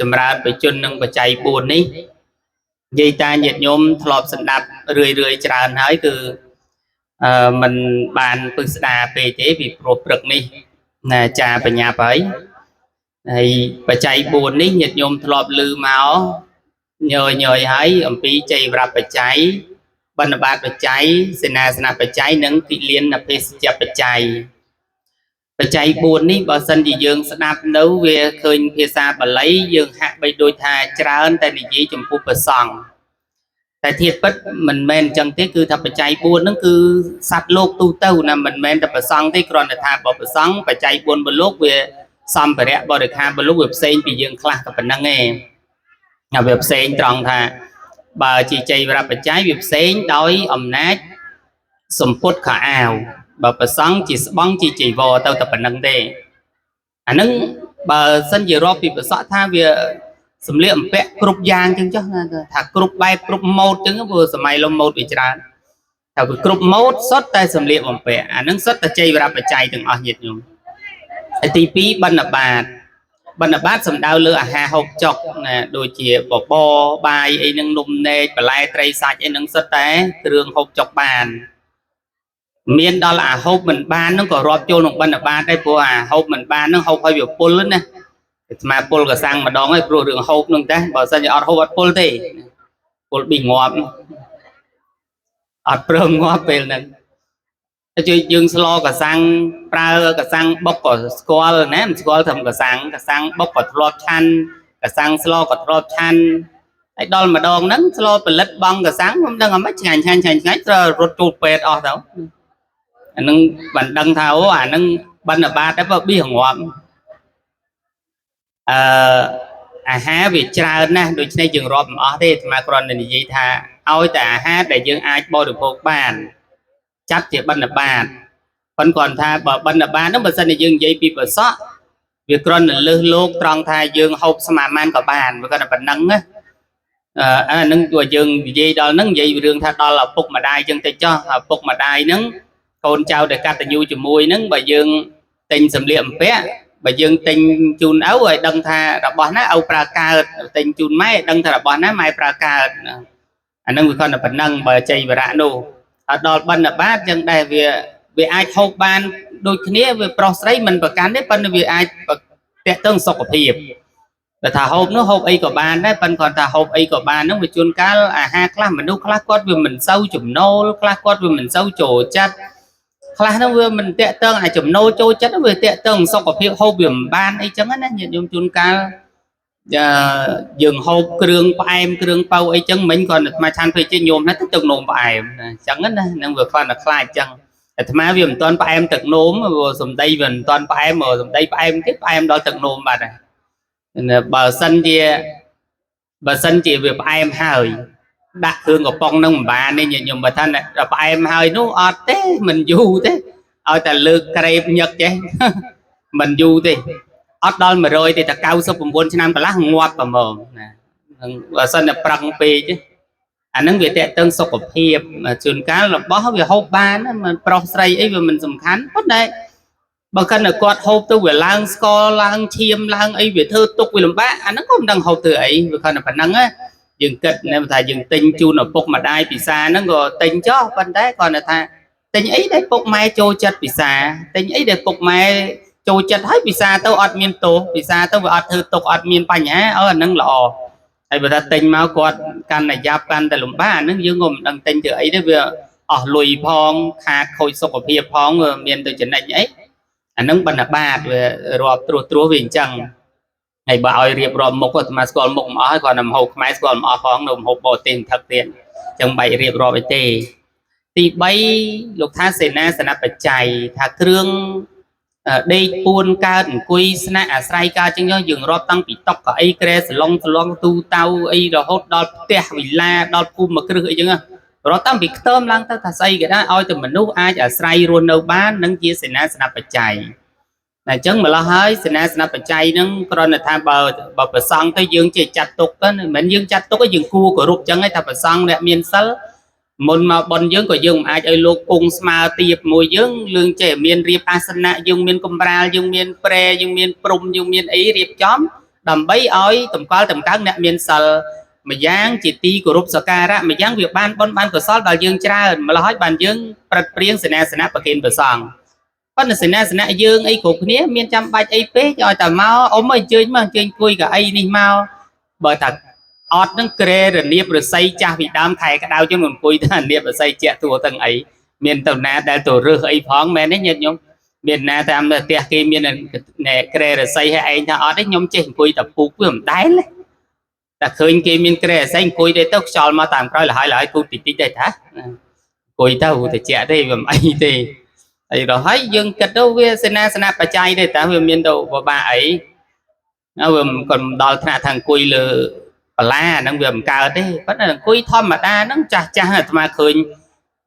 ចម្រើនបជននិងបច្ច័យ4នេះនិយាយតាញាតិញោមធ្លាប់ស្ដាប់រឿយរឿយច្រើនហើយគឺអឺมันបានពឹស្ដាពេកទេពីព្រោះព្រឹកនេះណាចាបញ្ញាប់ហើយហើយបច្ច័យ4នេះញាតិញោមធ្លាប់ឮមកញយញយហើយអំពីជ័យវរបច្ច័យបណ្ឌបាតបច្ច័យសេនាសនបច្ច័យនិងគិលានភេសជ្ជបច្ច័យបច្ច័យ4នេះបើសិនជាយើងស្ដាប់នៅវាឃើញភាសាបាលីយើងហាក់បីដូចថាច្រើនតែនិយាយចំពោះព្រះសង្ឃតែធាតុពិតមិនមែនអញ្ចឹងទេគឺថាបច្ច័យ4ហ្នឹងគឺសត្វលោកទូទៅណាមិនមែនតែព្រះសង្ឃទេគ្រាន់តែថាបើព្រះសង្ឃបច្ច័យ4របស់លោកវាសម្ភារៈបរិខាររបស់លោកវាផ្សេងពីយើងខ្លះតែប៉ុណ្្នឹងឯងហើយវាផ្សេងត្រង់ថាបើជាជ័យវរបច្ច័យវាផ្សេងដោយអំណាចសម្ពុតខោអាវបើប្រសង់ជាស្បង់ជាជីវរទៅតែប៉ុណ្្នឹងទេអាហ្នឹងបើសិនជារាប់ពីប្រសក់ថាវាសម្លៀកបំពាក់គ្រប់យ៉ាងចឹងចុះថាគ្រប់បែបគ្រប់ម៉ូដចឹងព្រោះសម័យលំម៉ូដវាច្រើនថាវាគ្រប់ម៉ូដសុទ្ធតែសម្លៀកបំពាក់អាហ្នឹងសុទ្ធតែជ័យវរបច្ច័យទាំងអស់ញាតិញោមហើយទី2បណ្ឌបាតបណ្ឌបាតសំដៅលើអាហារហូបចុកណាដូចជាបបរបាយអីហ្នឹងនំនែកបន្លែត្រីសាច់អីហ្នឹងសុទ្ធតែគ្រឿងហូបចុកបានមានដល់អាហូបមិនបានហ្នឹងក៏រាប់ចូលក្នុងបណ្ឌបាតដែរព្រោះអាហូបមិនបានហ្នឹងហូបឲ្យវាពុលណាអាត្មាពុលក៏សាំងម្ដងហើយព្រោះរឿងហូបហ្នឹងតែបើសិនជាអត់ហូបអត់ពុលទេពុលប៊ីងាប់អត់ព្រមងាប់ពេលហ្នឹងជួយយើងស្លកសាំងប្រើកសាំងបុកក៏ស្គាល់ណាមិនស្គាល់ត្រឹមកសាំងកសាំងបុកក៏ធ្លាប់ឆាន់កសាំងស្លក៏ធ្លាប់ឆាន់ហើយដល់ម្ដងហ្នឹងស្លផលិតបងកសាំងមិនដឹងអាម៉េចឆ្ងាញ់ឆ្ងាញ់ឆ្ងាញ់ឆ្ងាញ់ត្រូវរត់ចូលពេទ្យអស់ទៅអានឹងបានដឹងថាអូអានឹងបណ្ឌបាតដែរបើប៊ីងាប់អឺអាហារវាច្រើនណាស់ដូច្នេះយើងរាប់មិនអស់ទេអាត្មាគ្រាន់តែនិយាយថាឲ្យតែអាហារដែលយើងអាចបរិភោគបានចាត់ជាបណ្ឌបាតប៉ុន្តែគាត់ថាបើបណ្ឌបាតហ្នឹងបើសិនជាយើងនិយាយពីប្រសក់វាគ្រាន់តែលើសលោកត្រង់ថាយើងហូបស្មាមានក៏បានវាគាត់តែប៉ុណ្្នឹងណាអាហ្នឹងទោះយើងនិយាយដល់ហ្នឹងនិយាយរឿងថាដល់ឪពុកម្ដាយចឹងទៅចោះឪពុកម្ដាយហ្នឹងកូនចៅដែលកតញ្ញូជាមួយហ្នឹងបើយើងទិញសម្លៀកបំពាក់បើយើងទិញជូនឪឲ្យដឹងថារបស់ណាឪប្រើកើតទិញជូនម៉ែដឹងថារបស់ណាម៉ែប្រើកើតអាហ្នឹងវាគាត់តែប៉ុណ្្នឹងបើជ័យវរៈនោះដល់បណ្ឌបាតចឹងដែរវាអាចហូបបានដូចគ្នាវាប្រុសស្រីមិនប្រកាន់ទេប៉ុន្តែវាអាចតាក់ទងសុខភាពបើថាហូបនោះហូបអីក៏បានដែរប៉ុន្តែគាត់ថាហូបអីក៏បានហ្នឹងវាជួនកាលអាហារខ្លះមនុស្សខ្លះគាត់វាមិនសូវចំណូលខ្លះគាត់វាមិនសូវចូលចិត្តខ្លះហ្នឹងវាមិនតាក់ទងអាចំណូលចូលចិត្តវាតាក់ទងសុខភាពហូបវាមិនបានអីចឹងណាញាតិញោមជួនកាលយើងហូបគ្រឿងផ្អែមគ្រឿងប៉ៅអីចឹងមិញគាត់អាត្មាឆាន់ពេកជាញោមណាទឹកនោមផ្អែមអញ្ចឹងណាហ្នឹងវាគាត់តែខ្លាចចឹងអាត្មាវាមិនទាន់ផ្អែមទឹកនោមសំដីវាមិនទាន់ផ្អែមសំដីផ្អែមទៀតផ្អែមដល់ទឹកនោមបាត់ហើយបើសិនជាវាផ្អែមហើយដាក់គ្រឿងកំប៉ុងនឹងមិនបានទេញាតិញោមបើថាផ្អែមហើយនោះអត់ទេមិនយូរទេឲ្យតែលើកក្រេបញឹកចេះមិនយូរទេអត់ដល់100ទេតែ99ឆ្នាំកន្លះងាប់ប្រមងណានឹងបើសិនតែប្រឹងពេកអាហ្នឹងវាតេតឹងសុខភាពជួនកាលរបស់វាហូបបានមិនប្រុសស្រីអីវាមិនសំខាន់ប៉ុន្តែបើគិតតែគាត់ហូបទៅវាឡើងស្ករឡើងឈាមឡើងអីវាធ្វើទុកវាលំបាកអាហ្នឹងក៏មិនដឹងហូបធ្វើអីវាគ្រាន់តែប៉ុណ្្នឹងណាយើងគិតថាយើងទិញជូនឪពុកម្ដាយពិសាហ្នឹងក៏ទិញចោះប៉ុន្តែគ្រាន់តែថាទិញអីដែលពុកម៉ែចូលចិត្តពិសាទិញអីដែលពុកម៉ែចូលចិត្តហើយពិសាទៅអត់មានទោសពិសាទៅវាអត់ធ្វើទុកអត់មានបញ្ហាអើអាហ្នឹងល្អហើយបើថាទិញមកគាត់កាន់តែយ៉ាប់កាន់តែលំបាកអាហ្នឹងយើងក៏មិនដឹងទិញធ្វើអីទេវាអស់លុយផងខាតខូចសុខភាពផងវាមានទៅចំណេញអីអាហ្នឹងបណ្ឌបាតវារាប់ត្រួសត្រាសវាអញ្ចឹងហើយបើឲ្យរៀបរាប់មុខអាត្មាស្គាល់មុខមិនអស់ហើយគាត់តែមហូបខ្មែរស្គាល់មិនអស់ផងនៅមហូបបរទេសថឹកទៀតអញ្ចឹងបែករៀបរាប់អីទេទី3លោកថាសេនាសនបច្ច័យថាគ្រឿងដេកពួនកើតអង្គុយស្នាក់អាស្រ័យកើតចឹងយើងរាប់តាំងពីតុកៅអីក្រែសឡុងសឡងទូតៅអីរហូតដល់ផ្ទះវិឡាដល់ភូមិគ្រឹះអីចឹងរាប់តាំងពីខ្ទមឡើងទៅថាស្អីក៏ដែរឲ្យតែមនុស្សអាចអាស្រ័យរស់នៅបាននឹងជាសេនាសនបច្ច័យតែអញ្ចឹងម្ល៉េះហើយសេនាសនបច្ច័យហ្នឹងគ្រាន់តែថាបើប្រសង់ទៅយើងជាចាត់ទុកទៅមិនមែនយើងចាត់ទុកយើងគួរគោរពចឹងឯងថាប្រសង់អ្នកមានសិលមុនមកប៉ុនយើងក៏យើងមិនអាចឲ្យលោកគង់ស្មើទៀបមួយយើងលឿងចេះមានរៀបអាសនៈយើងមានកម្រាលយើងមានប្រែយើងមានព្រំយើងមានអីរៀបចំ ដើម្បីឲ្យតម្កល់តម្កើងអ្នកមានសិលម្យ៉ាងជាទីគោរពសក្ការៈម្យ៉ាងវាបានបុណ្យបានកុសលដល់យើងច្រើនម្ល៉េះហើយបានយើងប្រឹតព្រៀងសេនាសនៈប្រគេនព្រះសង្ឃប៉ុន្តែសេនាសនៈយើងអីគ្រប់គ្នាមានចាំបាច់អីពេកឲ្យតែមកអ៊ំអញ្ជើញមកអញ្ជើញអង្គុយកៅអីនេះមកបើថាអត់នឹងក្រេរនាបរស័យចាស់ពីដើមខែក្តៅចឹងអង្គុយថានាបរស័យជាក់តួទាំងអីមានទៅណាដែលទៅរើសអីផងមែនទេញាតិញោមមានណាតាមផ្ទះគេមានក្រេរស័យឲ្យឯងថាអត់ទេខ្ញុំចេះអង្គុយតែពូកវាមិនដែលតែឃើញគេមានក្រេរស័យអង្គុយទៅទៅខ្យល់មកតាមក្រោយលហើយលហើយគូតិចតិចទេថាអង្គុយទៅតិចទេវាមិនអីទេហើយដល់ហើយយើងគិតទៅវាសេនាសនៈបច្ច័យទេតើវាមានទៅពិបាកអីវាមិនក៏ដល់ថ្នាក់ថាអង្គុយលើបលាហ្នឹងវាមិនកើតទេប៉ុន្តែអង្គុយធម្មតាហ្នឹងចាស់ចាស់អាត្មាឃើញ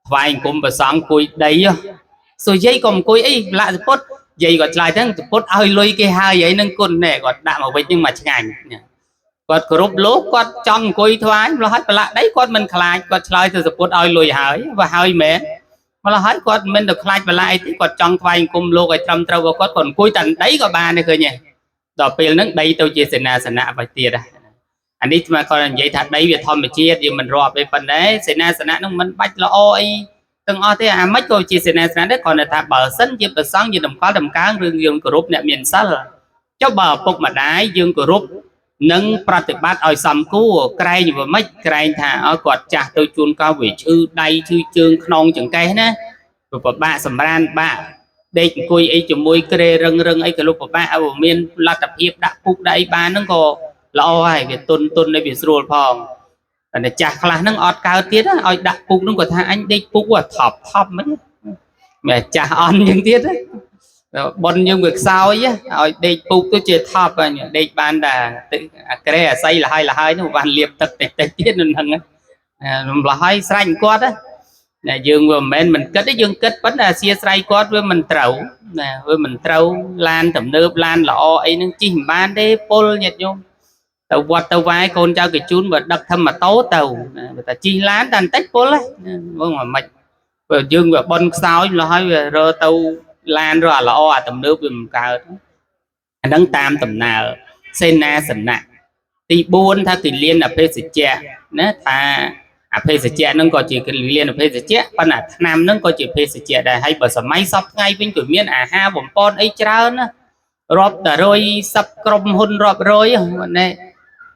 ថ្វាយអង្គមប្រសងអង្គុយដីសួរយាយក៏អង្គុយអីប្រឡាក់សពុតយាយក៏ឆ្លើយទៅសពុតឲ្យលុយគេហើយអីហ្នឹងគុណណែគាត់ដាក់មកវិញហ្នឹងមកឆ្ងាញ់គាត់គោរពលោកគាត់ចង់អង្គុយថ្វាយម្ល៉េះហើយប្រឡាក់ដីគាត់មិនខ្លាចគាត់ឆ្លើយទៅសពុតឲ្យលុយហើយបើហើយមែនម្ល៉េះហើយគាត់មិនទៅខ្លាចប្រឡាក់អីទេគាត់ចង់ថ្វាយអង្គមលោកឲ្យត្រឹមត្រូវគាត់គាត់អង្គុយតែដីក៏បានដែរឃើញទេដល់ពេលហ្នឹងដីទៅជាសេនាសនៈទៅទៀតអានេះស្មើគាត់និយាយថាដីវាធម្មជាតិយើងមិនរាប់ទេប៉ុន្តែសេនាសនៈហ្នឹងមិនបាច់ល្អអីទាំងអស់ទេអាម៉េចក៏ជាសេនាសនៈដែរគ្រាន់តែថាបើសិនជាប្រសង់យើងតម្កល់តម្កើងរឿងយើងគោរពអ្នកមានសិលចុះបើឪពុកម្ដាយយើងគោរពនិងប្រតិបត្តិឲ្យសមគួរក្រែងវាម៉េចក្រែងថាឲ្យគាត់ចាស់ទៅជួនកោវាឈឺដៃឈឺជើងខ្នងចង្កេះណាពិបាកសម្រានបាក់ដេកអង្គុយអីជាមួយក្រេរឹងរឹងអីក៏លោកពិបាកឲ្យមានលទ្ធភាពដាក់ពុកដាក់អីបានហ្នឹងក៏ល្អហើយវាទុនទុនឲ្យវាស្រួលផងតែចាស់ខ្លះហ្នឹងអត់កើតទៀតឲ្យដាក់ពុកហ្នឹងគាត់ថាអញដេកពុកថប់ថប់មិនមែនចាស់អន់យ៉ាងទៀតប៉ុនយើងវាខ្សោយឲ្យដេកពុកទៅជាថប់ហ្នឹងដេកបានតែអាក្រែអាស័យលហើយលហើយនោះបានលៀបទឹកតិចតិចទៀតនៅហ្នឹងលហើយស្រេចគាត់ណាយើងវាមិនមែនមិនគិតទេយើងគិតប៉ុន្តែអាសស្រ័យគាត់វាមិនត្រូវណាវាមិនត្រូវឡានទំនើបឡានល្អអីហ្នឹងជិះមិនបានទេពុលញាតិញោមទៅវត្តទៅវាយកូនចៅគេជូនបើដឹកធម្មតោទៅបើតែជិះឡានតែបន្តិចពុលហ្នឹងមិនបើយើងវាប៉ុនខ្សោយម្ល៉េះហើយវារើទៅឡានឬអាល្អអាទំនើបវាមិនកើតអាហ្នឹងតាមដំណើរសេនាសនៈទី4ថាគិលានអភេសជ្ជៈណាថាអភេសជ្ជៈហ្នឹងក៏ជាគិលានអភេសជ្ជៈប៉ុន្តែថ្នាំហ្នឹងក៏ជាភេសជ្ជៈដែរហើយបើសម័យសពថ្ងៃវិញក៏មានអាហារបំពន់អីច្រើនណារាប់តែរយសិបក្រុមហ៊ុនរាប់រយនេះ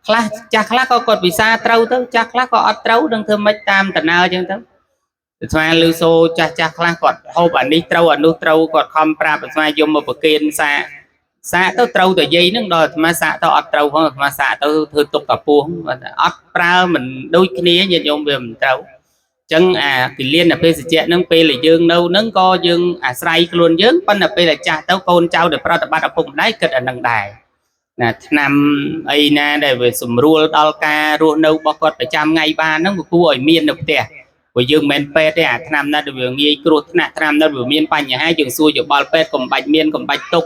ខ្លះចាស់ខ្លះក៏គាត់ពិសាត្រូវទៅចាស់ខ្លះក៏អត់ត្រូវនឹងធ្វើម៉េចតាមដំណើរអញ្ចឹងទៅអាត្មាឮសូចាស់ចាស់ខ្លះគាត់ហូបអានេះត្រូវអានោះត្រូវគាត់ខំប្រាប់អាត្មាយមមកប្រគេនសាកសាកទៅត្រូវតែយាយហ្នឹងដល់អាត្មាសាកទៅអត់ត្រូវផងអាត្មាសាកទៅធ្វើទុកតាពោះអត់ប្រើមិនដូចគ្នាញាតិញោមវាមិនត្រូវអញ្ចឹងអាគិលានអភេសជ្ជៈហ្នឹងពេលដែលយើងនៅហ្នឹងក៏យើងអាស្រ័យខ្លួនយើងប៉ុន្តែពេលដែលចាស់ទៅកូនចៅដែលប្រតិបត្តិឪពុកម្ដាយគិតអាហ្នឹងដែរណាឆ្នាំអីណាដែលវាសម្រួលដល់ការរស់នៅរបស់គាត់ប្រចាំថ្ងៃបានហ្នឹងវាគួរឲ្យមាននៅផ្ទះព្រោះយើងមិនមែនពេទ្យទេអាឆ្នាំណាដែលវាងាយគ្រោះថ្នាក់ឆ្នាំណាវាមានបញ្ហាយើងសួរយោបល់ពេទ្យកុំបាច់មានកុំបាច់ទុក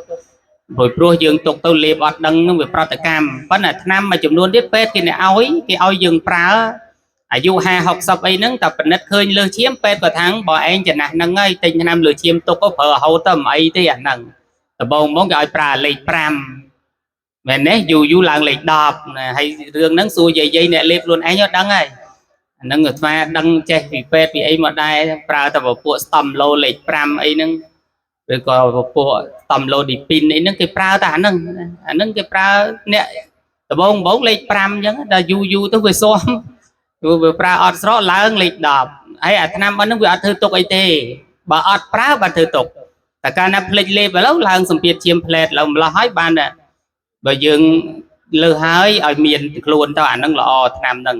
ព្រោះយើងទុកទៅលេបអត់ដឹងនឹងវាប្រតិកម្មប៉ុន្តែឆ្នាំមួយចំនួនទៀតពេទ្យគេអ្នកឲ្យគេឲ្យយើងប្រើអាយុ50 60អីហ្នឹងតែពិនិត្យឃើញលើសឈាមពេទ្យក៏ថាងបើឯងចំណាស់ហ្នឹងហើយទិញឆ្នាំលើសឈាមទុកក៏ប្រើរហូតទៅមិនអីទេអាហ្នឹងដំបូងហ្មងគេឲ្យប្រើលេខ5មែនទេយូរយូរឡើងលេខ10ណាហើយរឿងហ្នឹងសួរយាយៗអ្នកលេបខ្លួនឯងដឹងហើយអាហ្នឹងអាត្មាដឹងចេះពីពេទ្យពីអីមកដែរប្រើតែពពួកស្តំឡូលេខ5អីហ្នឹងឬក៏ពពួកស្តំឡូឌីពីនអីហ្នឹងគេប្រើតែអាហ្នឹងអាហ្នឹងគេប្រើអ្នកដំបងលេខ5អញ្ចឹងដល់យូរយូរទៅវាស៊ាំវាប្រើអត់ស្រកឡើងលេខ10ហើយអាថ្នាំហ្នឹងវាអត់ធ្វើទុកអីទេបើអត់ប្រើបានធ្វើទុកតែកាលណាភ្លេចលេបឥឡូវឡើងសម្ពាធឈាមផ្លែតឡើងម្លោះហើយបានតែបើយើងលើសហើយឲ្យមានខ្លួនទៅអាហ្នឹងល្អថ្នាំហ្នឹង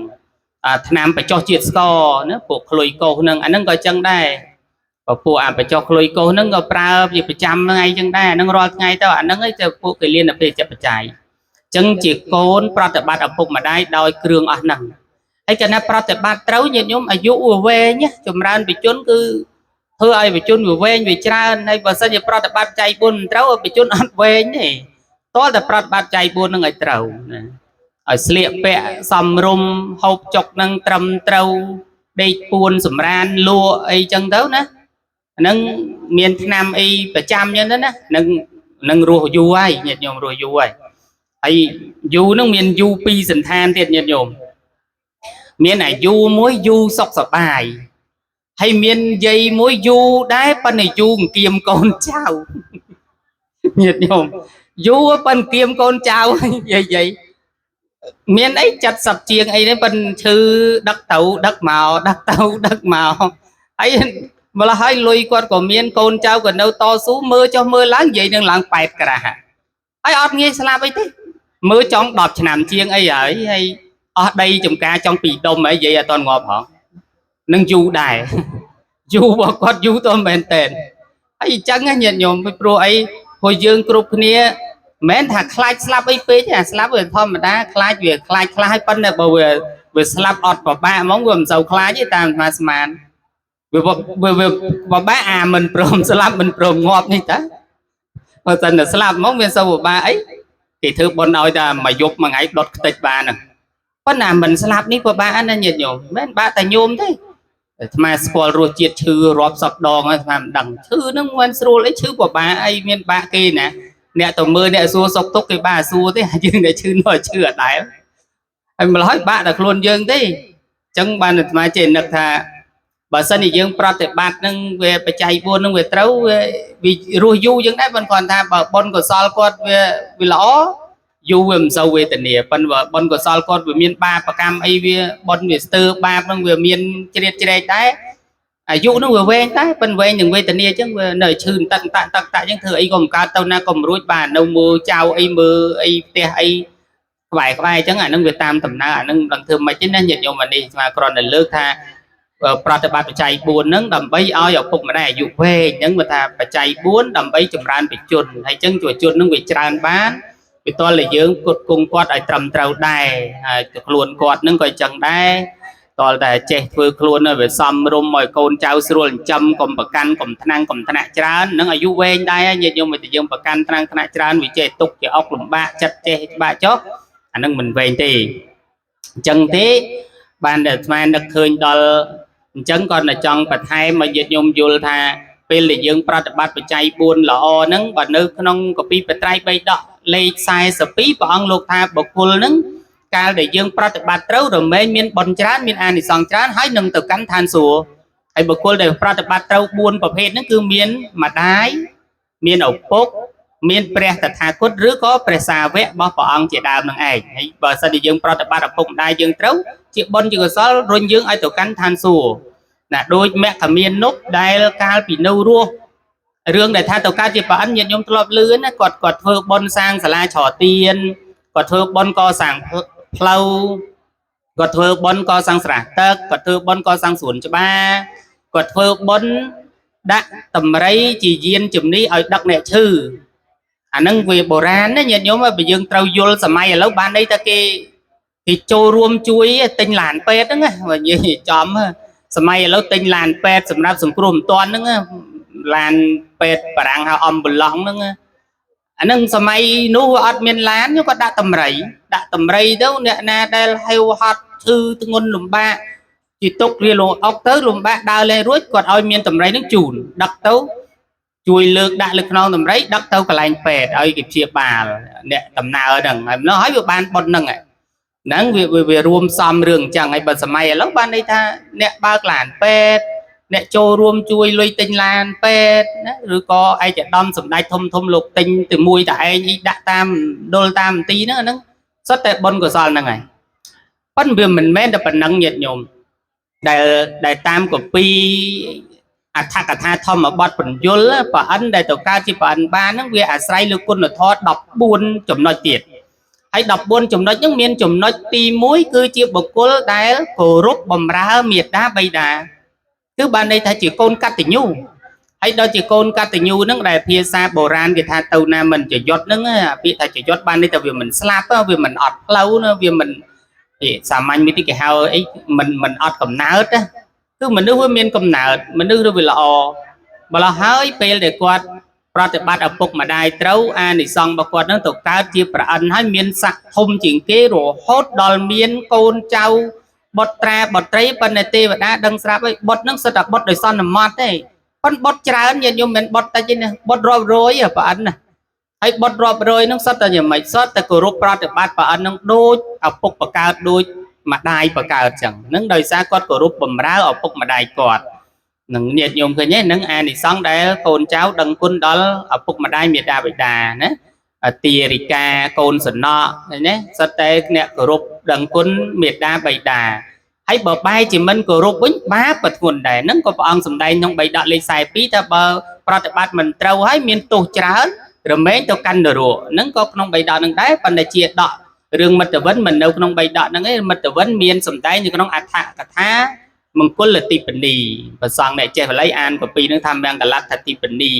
អាថ្នាំបញ្ចុះជាតិស្ករណាពួកក្លុយកោសហ្នឹងអាហ្នឹងក៏ចឹងដែរបើពួកអាបញ្ចុះក្លុយកោសហ្នឹងក៏ប្រើជាប្រចាំថ្ងៃចឹងដែរអាហ្នឹងរាល់ថ្ងៃទៅអាហ្នឹងឯងទៅពួកគិលានអភេសជ្ជបច្ច័យចឹងជាកូនប្រតិបត្តិឪពុកម្ដាយដោយគ្រឿងអស់ហ្នឹងហើយកាលណាប្រតិបត្តិត្រូវញាតិញោមអាយុវាវែងចម្រើនបជនគឺធ្វើឲ្យបជនវាវែងវាច្រើនហើយបើសិនជាប្រតិបត្តិចៃ4មិនត្រូវបជនអត់វែងទេតើតែប្រតិបត្តិចៃ4ហ្នឹងឲ្យត្រូវណាឲ្យស្លៀកពាក់សមរម្យហូបចុកហ្នឹងត្រឹមត្រូវដេកពួនសម្រានលក់អីចឹងទៅណាហ្នឹងមានថ្នាំអីប្រចាំចឹងទៅណានឹងរស់យូរហើយញាតិញោមរស់យូរហើយ ហើយយូរហ្នឹងមានយូរពីរសន្តានទៀតញាតិញោមមានអាយូរមួយយូរសុខសប្បាយហើយមានយាយមួយយូរដែរប៉ុន្តែយូរអង្គៀមកូនចៅញាតិញោមយូរប៉ុន្តែអង្គៀមកូនចៅយាយយាយមានអី70ជាងអីនេះប៉ុន្តែឈឺដឹកទៅដឹកមកដឹកទៅដឹកមកហើយម្ល៉េះហើយលុយគាត់ក៏មានកូនចៅក៏នៅតស៊ូមើលចុះមើលឡើងនិយាយនឹងឡើង8ក្រាស់ហើយអត់ងាយស្លាប់អីទេមើលចង់10ឆ្នាំជាងអីហើយហើយអស់ដីចំការចង់ពីដុំអីនិយាយអត់តងាប់ហងនឹងយូរដែរយូររបស់គាត់យូរទៅមែនតើហើយអញ្ចឹងញាតិញោមពីព្រោះអីព្រោះយើងគ្រប់គ្នាមិនមែនថាខ្លាចស្លាប់អីពេកទេអាស្លាប់វាធម្មតាខ្លាចវាខ្លាចខ្លះហើយប៉ុន្តែបើវាស្លាប់អត់ពិបាកហ្មងវាមិនសូវខ្លាចទេតាមអាស្មានវាវាពិបាកអាមិនព្រមស្លាប់មិនព្រមងាប់នេះតាបើតែស្លាប់ហ្មងវាសូវពិបាកអីគេធ្វើបុណ្យឲ្យតែមួយយប់មួយថ្ងៃដុតខ្ទេចបានហ្នឹងប៉ុន្តែមិនស្លាប់នេះពិបាកណាស់ញាតិញោមមិនមែនបាក់តែញោមទេអាត្មាស្គាល់រសជាតិឈឺរាប់សពដងហើយអាត្មាមិនដឹងឈឺហ្នឹងមិនស្រួលអីឈឺពិបាកអីមានបាក់គេណាអ្នកទៅមើលអ្នកសួរសុខទុក្ខគេបាសួរទេយើងអ្នកឈឺនោះឈឺអត់ដែលហើយម្ល៉េះហើយបាក់តែខ្លួនយើងទេអញ្ចឹងបានអាត្មាចេះនឹកថាបើសិនជាយើងប្រតិបត្តិនឹងវាបច្ច័យ4នឹងវាត្រូវវារស់យូរយើងដែរប៉ុន្តែគាត់ថាបើបុណ្យកុសលគាត់វាល្អយូរវាមិនសូវវេទនាប៉ុន្តែបើបុណ្យកុសលគាត់វាមានបាបកម្មអីវាបុណ្យវាស្ទើបាបនឹងវាមានជ្រៀតជ្រែកដែរអាយុនឹងវាវែងដែរប៉ុន្តែវែងនឹងវេទនាអញ្ចឹងវានៅឈឺតឹកតាក់តឹកតាក់អញ្ចឹងធ្វើអីក៏មិនកើតទៅណាក៏មិនរួចបាននៅមើលចៅអីមើលអីផ្ទះអីក្បែរក្បែរអញ្ចឹងអានឹងវាតាមដំណើរអានឹងមិនដឹងធ្វើម៉េចទេណាញាតិញោមអានេះស្មាគ្រាន់តែលើកថាប្រតិបត្តិបច្ច័យ4ហ្នឹងដើម្បីឲ្យឪពុកម្ដាយអាយុវែងហ្នឹងវាថាបច្ច័យ4ដើម្បីចម្រើនបជនហើយអញ្ចឹងជួជនហ្នឹងវាច្រើនបានវាតលតែយើងគុតគង់គាត់ឲ្យត្រឹមត្រូវដែរហើយខ្លួនគាត់ហ្នឹងក៏អញ្ចឹងដែរតលតែចេះធ្វើខ្លួនឲ្យវាសមរម្យឲ្យកូនចៅស្រួលចិញ្ចឹមកុំប្រកាន់កុំថ្នាំងកុំថ្នាក់ច្រើននឹងអាយុវែងដែរញាតិញោមតែយើងប្រកាន់ថ្នាំងថ្នាក់ច្រើនវាចេះទុកជាអុកលំបាកចិត្តចេះបាក់ចុះអានឹងមិនវែងទេអញ្ចឹងទេបានតែអាត្មានឹកឃើញដល់អញ្ចឹងគាត់តែចង់បន្ថែមឲ្យញាតិញោមយល់ថាពេលដែលយើងប្រតិបត្តិបច្ច័យ4ល្អហ្នឹងបើនៅក្នុងកពីបត្រៃបីដកលេខ42ព្រះអង្គលោកថាបុគ្គលហ្នឹងកាលដែលយើងប្រតិបត្តិត្រូវរមែងមានបុណ្យច្រើនមានអានិសង្សច្រើនហើយនឹងទៅកាន់ឋានសួគ៌ហើយបុគ្គលដែលប្រតិបត្តិត្រូវ4ប្រភេទហ្នឹងគឺមានម្ដាយមានឪពុកមានព្រះតថាគតឬក៏ព្រះសាវករបស់ព្រះអង្គជាដើមនឹងឯងហើយបើសិនជាយើងប្រតិបត្តិឪពុកម្ដាយយើងត្រូវជាបុណ្យជាកុសលរុញយើងឲ្យទៅកាន់ឋានសួគ៌ណាដូចមគ្គមាននុបដែលកាលពីនៅរស់រឿងដែលថាទៅកើតជាប្រអិនញាតិញោមធ្លាប់លឺណាគាត់ធ្វើបុណ្យសាងសាលាឆទានគាត់ធ្វើបុណ្យកសាងផ្លូវគាត់ធ្វើបុណ្យកសាងស្រះទឹកគាត់ធ្វើបុណ្យកសាងសួនច្បារគាត់ធ្វើបុណ្យដាក់តម្រៃជាយានជំនិះឲ្យដឹកអ្នកឈឺអាហ្នឹងវាបុរាណណាញាតិញោមបើយើងត្រូវយល់សម័យឥឡូវបានន័យថាគេចូលរួមជួយទិញឡានពេទ្យហ្នឹងណាបើនិយាយចំសម័យឥឡូវទិញឡានពេទ្យសម្រាប់សង្គ្រោះមិនទាន់ហ្នឹងឡានពេទ្យបារាំងហៅអំបឡង់ហ្នឹងអាហ្នឹងសម័យនោះអត់មានឡានគាត់ដាក់តម្រៃទៅអ្នកណាដែលហេវហត់ឈឺធ្ងន់លំបាកជាទុកវាលោកអុកទៅលំបាកដើរលែងរួចគាត់ឲ្យមានតម្រៃហ្នឹងជូនដឹកទៅជួយលើកដាក់លើខ្នងតម្រៃដឹកទៅកន្លែងពេទ្យឲ្យគេព្យាបាលអ្នកដំណើរហ្នឹងហើយម្ល៉េះហើយវាបានបុណ្យហ្នឹងហ្នឹងវារួមសំរឿងអញ្ចឹងហើយបើសម័យឥឡូវបានន័យថាអ្នកបើកឡានពេទ្យអ្នកចូលរួមជួយលុយទិញឡានពេទ្យណាឬក៏ឯកឧត្តមសម្ដេចធំធំលោកទិញទៅមួយតែឯងអីដាក់តាមដុលតាមមន្ទីរហ្នឹងអាហ្នឹងសុទ្ធតែបុណ្យកុសលហ្នឹងហើយប៉ុន្តែវាមិនមែនតែប៉ុណ្ណឹងញាតិញោមដែលតាមកពីអដ្ឋកថាធម្មបទបញ្យលប្រអិនដែលទៅកើតជាប្រអិនបានហ្នឹងវាអាស្រ័យលើគុណធម៌14ចំណុចទៀតហើយ14ចំណុចហ្នឹងមានចំណុចទី1គឺជាបុគ្គលដែលគោរពបម្រើមេត្តាបិតាគឺបានន័យថាជាកូនកតញ្ញូហើយដល់ជាកូនកតញ្ញូហ្នឹងដែលភាសាបុរាណគេថាទៅណាមិនចយុតហ្នឹងពាក្យថាចយុតបានន័យថាវាមិនស្លាប់វាមិនអត់ផ្លូវណាវាមិនសាមញ្ញមួយទីគេហៅអីមិនអត់កំណើតណាគឺមនុស្សវាមានកំណើតមនុស្សវាល្អម្ល៉េះហើយពេលដែលគាត់ប្រតិបត្តិឪពុកម្ដាយត្រូវអានិសង្សរបស់គាត់នឹងទៅកើតជាប្រអិនហើយមានស័ក្តិធំជាងគេរហូតដល់មានកូនចៅបុត្រាបុត្រីប៉ុន្តែទេវតាដឹងស្រាប់ហើយបុត្រនឹងសិតតែបុត្រដោយសន្មត់ទេប៉ុន្តែបុត្រច្រើនញាតិញោមមិនបុត្រតិចទេណាបុត្ររាប់រយប្រអិនណាហ ហើយបុត្ររាប់រយហ្នឹងសុទ្ធតែយ៉ាងម៉េចសុទ្ធតែគោរពប្រតិបត្តិប្រអិនហ្នឹងដូចឪពុកបកើតដូចម្ដាយបកើតចឹងហ្នឹងដោយសារគាត់គោរពបំរើឪពុកម្ដាយគាត់នឹងញាតិញោមឃើញទេនឹងអានិសង្សដែលកូនចៅដឹងគុណដល់ឪពុកម្ដាយមេដាបិតាណាទារិកាកូនសំណក់ឃើញទេសុទ្ធតែអ្នកគោរពដឹងគុណមេដាបិតាហើយបើបែរជាមិនគោរពវិញបាបក៏ធ្ងន់ដែរហ្នឹងក៏ព្រះអង្គសម្ដែងក្នុងបិដកលេខ42ថាបើប្រតិបត្តិមិនត្រូវហើយមានទោសច្រើនរមែងទៅកាន់នរកហ្នឹងក៏ក្នុងបិដកហ្នឹងដែរប៉ុន្តែជាដករឿងមិត្តវិនមិននៅក្នុងបិដកហ្នឹងឯងមិត្តវិនមានសម្ដែងនៅក្នុងអដ្ឋកថាមង្គលតិបនីប្រសងអ្នកចេះបាលីអានកពីហ្នឹងថាមង្គលដ្ឋតិបនី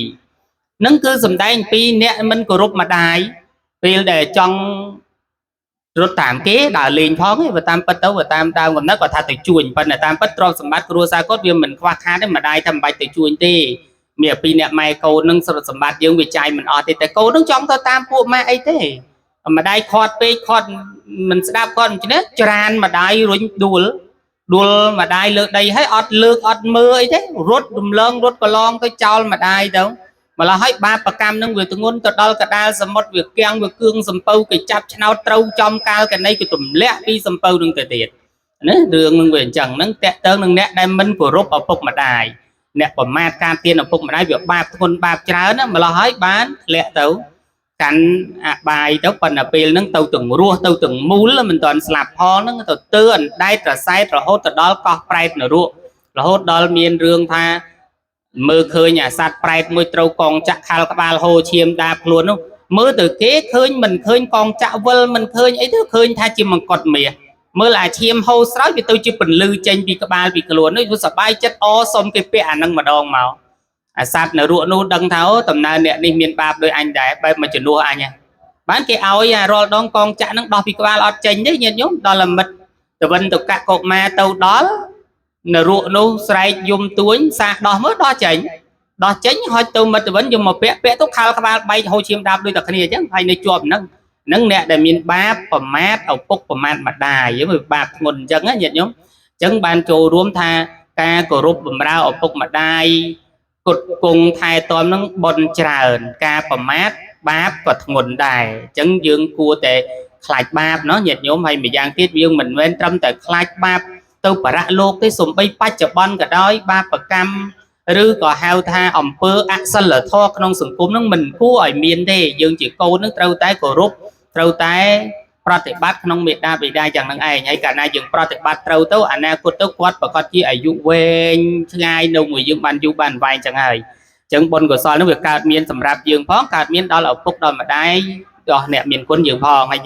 ហ្នឹងគឺសម្ដែងពីអ្នកមិនគោរពម្ដាយពេលដែលចង់រត់តាមគេដើរលេងផងឯងបើតាមពិតទៅបើតាមដើមកំណត់គាត់ថាទៅជួញប៉ុន្តែតាមពិតទ្រព្យសម្បត្តិគ្រួសារគាត់វាមិនខ្វះខាតទេម្ដាយថាមិនបាច់ទៅជួញទេមានពីអ្នកម៉ែកូននឹងទ្រព្យសម្បត្តិយើងវាចាយមិនអស់ទេតែកូននឹងចង់ទៅតាមពួកម៉ែអីទេម្ដាយខាត់ពេកខាត់មិនស្ដាប់គាត់អញ្ចឹងច្រានម្ដាយរុញដួលដួលម្ដាយលើដីហើយអត់លើកអត់មើលអីទេរត់រំលងរត់កន្លងទៅចោលម្ដាយទៅម្ល៉េះហើយបាបកម្មនឹងវាធ្ងន់ទៅដល់កដាលសមុទ្រវាគៀងវាគឿងសំពៅគេចាប់ឆ្នោតត្រូវចំកាលកណីគេទម្លាក់ពីសំពៅនឹងទៅទៀតណារឿងនឹងវាអញ្ចឹងហ្នឹងតេតើនឹងអ្នកដែលមិនគោរពឪពុកម្ដាយអ្នកប្រមាថការទៀនឪពុកម្ដាយវាបាបធ្ងន់បាបច្រើនណាម្ល៉េះហើយបានធ្លាក់ទៅកាន់អបាយទៅប៉ុន្តែពេលហ្នឹងទៅទាំងរស់ទៅទាំងមូលមិនទាន់ស្លាប់ផងហ្នឹងទៅទើអណ្ដែតរសែតរហូតទៅដល់កោះប្រែតនរករហូតដល់មានរឿងថាមើលឃើញអាសត្វប្រែតមួយត្រូវកងចាក់ខាល់ក្បាលហូរឈាមដាបខ្លួននោះមើលទៅគេឃើញមិនឃើញកងចាក់វិលមិនឃើញអីទៅឃើញថាជាមកុដមាសមើលអាឈាមហូរស្រោចវាទៅជាពន្លឺចេញពីក្បាលពីខ្លួននោះវាសប្បាយចិត្តអសុំគេពាក់អានឹងម្ដងមកអាសត្វនរកនោះដឹងថាអូតំណើអ្នកនេះមានបាបដោយអញដែរបែបមកជំនួសអញបានគេឲ្យអារាល់ដងកងចាក់នឹងដោះពីក្បាលអត់ចេញទេញាតិញោមដល់មិត្តតវិនតកៈកុមារទៅដល់នរកនោះស្រែកយំទួញសាកដោះមើលដោះចេញដោះចេញហុចទៅមិត្តវិញយកមកពាក់ពាក់ទៅខាល់ក្បាលបែកហូរឈាមដាបដូចតែគ្នាអញ្ចឹងហើយនៅជាប់ហ្នឹងហ្នឹងអ្នកដែលមានបាបប្រមាថឪពុកប្រមាថម្ដាយវាបាបធ្ងន់អញ្ចឹងណាញាតិញោមអញ្ចឹងបានចូលរួមថាការគោរពបម្រើឪពុកម្ដាយគុតគង់ថែទាំនឹងបុណ្យច្រើនការប្រមាថបាបក៏ធ្ងន់ដែរអញ្ចឹងយើងគួរតែខ្លាចបាបណោះញាតិញោមហើយម្យ៉ាងទៀតយើងមិនមែនត្រឹមតែខ្លាចបាបទៅបរៈលោកទេសំបីបច្ចុប្បន្នក៏ដោយបាបកម្មឬក៏ហៅថាអំពើអសិលធម៌ក្នុងសង្គមនឹងមិនគួរឲ្យមានទេយើងជាកូននឹងត្រូវតែគោរពត្រូវតែប្រតិបត្តិក្នុងមេដាបិតាយ៉ាងហ្នឹងឯងហើយកាលណាយើងប្រតិបត្តិត្រូវទៅអនាគតទៅគាត់ប្រកាសជាអាយុវែងឆ្ងាយនៅមួយយើងបានយូរបានវែងចឹងហើយចឹងបុណ្យកុសលនោះវាកើតមានសម្រាប់យើងផងកើតមានដល់ឪពុកដល់ម្ដាយដល់អ្នកមានគុណយើងផងហើយ។